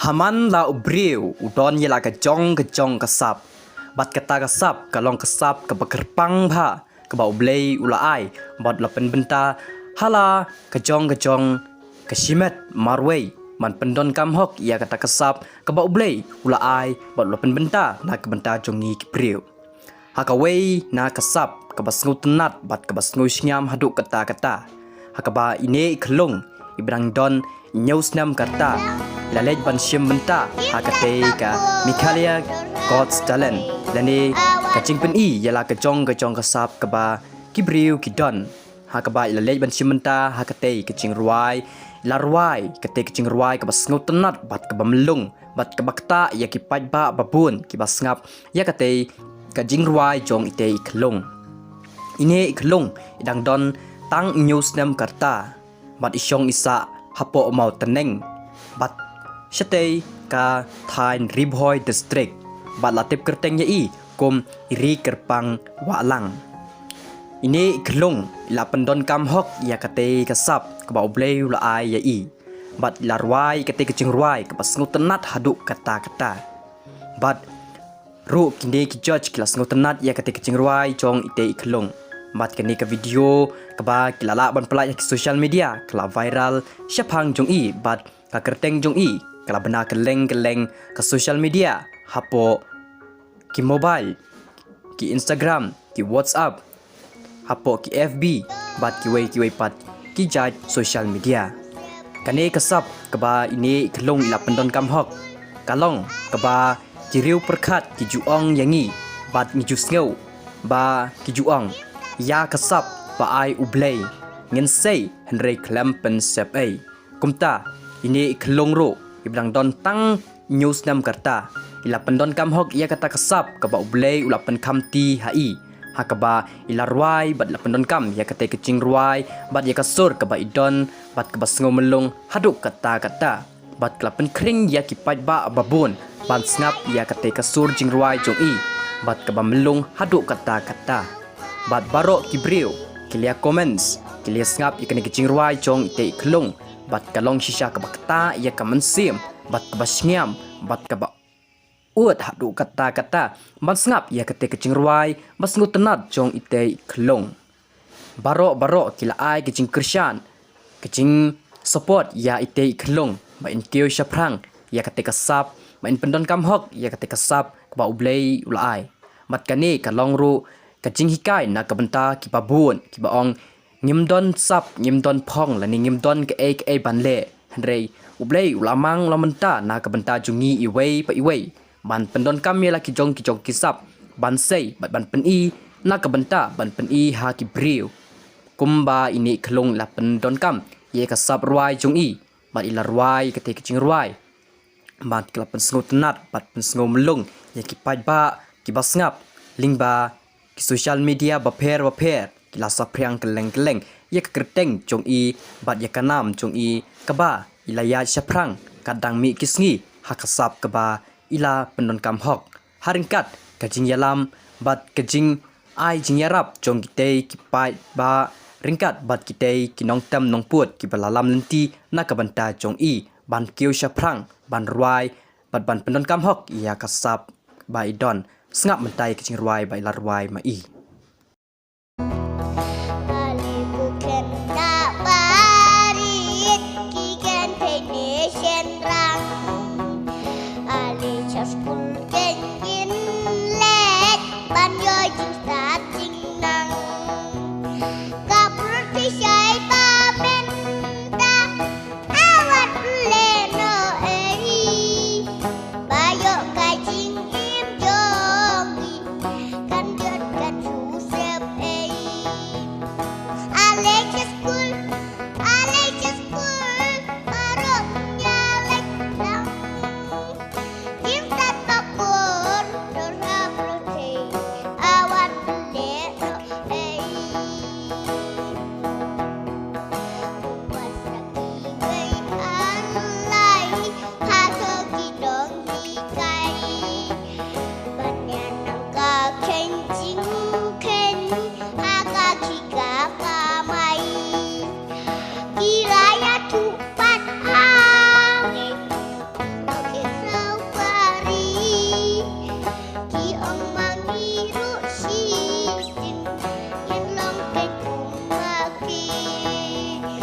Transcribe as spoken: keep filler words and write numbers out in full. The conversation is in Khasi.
Haman la u briew u don ïa la ka jong ka jong ka sap. Bad kata ka sap ka long ka sap kaba kyrpang bha, kaba U Blei u la ai, bad la pynbynta ha la ka jong ka jong ka shimet marwei ban pyndonkam hok ïa kata ka sap kaba U Blei u la ai, bad la pynbynta na ka bynta jong ngi ki briew. Ha kawei na ka sap kaba sngewtynnat bad kaba sngewshngiam haduh katta katta, ha kaba ine i khyllung iba dang don hynñiew snem ka rta i la leit ban shim bynta ha katei ka Meghalaya God's Talent, lane ka jingpyni ïa la ka jong ka jong ka sap kaba ki briew ki don. Ha kaba i la leit ban shim bynta ha katei ka jingrwai, i la rwai katei ka jingrwai kaba sngewtynnat bad kaba myllung bad kaba ktah ïa ki paidbah babun kiba sngap ïa katei ka jingrwai jong itei i khyllung. Ine i khyllung i dang don tang hynñiew snem ka rta bad i shong i sah hapoh Mawtneng bad shatei ka thaiñ Ri Bhoi District, bad la tip kyrteng ïa i kum i Ri Kyrpang Wahlang. Ine i khyllung i la pyndonkam hok ïa katei ka sap kaba U Blei u la ai ïa i, bad i la rwai katei ka jingrwai kaba sngewtynnat haduh katta katta. Bad ruh kine ki judge ki la sngewtynnat ïa katei ka jingrwai jong itei i khyllung. Bad kane ka video kaba ki la lah ban pynlait ha ki social media ka la viral shaphang jong i, bad ka kyrteng jong i ka la bna kylleng kylleng ka social media, hapoh ki mobile, ki Instagram, ki WhatsApp, hapoh ki F B bad kiwei kiwei pat ki jait social media. Kane ka sap kaba ine i khyllung i la pyndonkam hok ka long kaba ki riew pyrkhat ki ju ong ïa ngi, bad ngi ju sngew ba ki ju ong, ïa ka sap ba ai U Blei ngin sei, hynrei khlem pynsep ei. Kumta ine i khyllung ruh iba dang don tang hynñiew snem ka rta i la pyndonkam hok ïa kata ka sap kaba U Blei u la pynkham ti ha i, ha kaba i la rwai bad la pyndonkam ïa katei ka jingrwai bad ïa ka sur kaba i don bad kaba sngewmyllung haduh katta katta, bad ka la pynkhring ïa ki paidbah babun ban sngap ïa katei ka sur jingrwai jong i bad kaba myllung haduh katta katta. Bad baroh ki briew ki la ïa comments, ki la ïa sngap ïa kane ka jingrwai jong itei i khyllung, bad ka long shisha kaba ktah ïa ka mynsiem bad kaba shngiam bad kaba ud haduh katta katta ban sngap ïa katei ka jingrwai ba sngewtynnat jong itei i khyllung. Baroh baroh ki la ai ka jingkyrshan, ka jingsupport ïa itei i khyllung ba in kiew shaphrang ïa katei ka sap, ba in pyndonkam hok ïa katei ka sap kaba U Blei u la ai. Bad kane ka long ruh ka jinghikai na ka bynta kiba bun kiba ong, ngim don sap, ngim don phong, lane ngim don kaei kaei ban leh, hynrei U Blei u la mang, u la mynta na ka bynta jong ngi iwei pa iwei ban pyndonkam ïa la ki jong ki jong ki sap ban sei bad ban pyni na ka bynta ban pyni ha ki briew. Kumba ine i khyllung i la pyndonkam ïa ka sap rwai jong i, bad i la rwai katei ka jingrwai bad ka la pynsngewtynnat bad pynsngewmyllung ïa ki paidbah kiba sngap lyngba ki social media bapher bapher. Ki la saphriang kylleng kylleng ïa ka kyrteng jong i bad ïa ka nam jong i kaba i la ïaid shaphrang katba dang mih ki sngi ha ka sap kaba i la pyndonkam hok, ha ryngkat ka jingïalam bad ka jingai jingïarap jong kitei ki paidbah ryngkat bad kitei ki nongtem nongput kiba la lam lynti na ka bynta jong i ban kiew shaphrang ban rwai bad ban pyndonkam hok ïa ka sap ba i don. Sngap mynta ïa ka jingrwai ba i la rwai ma i.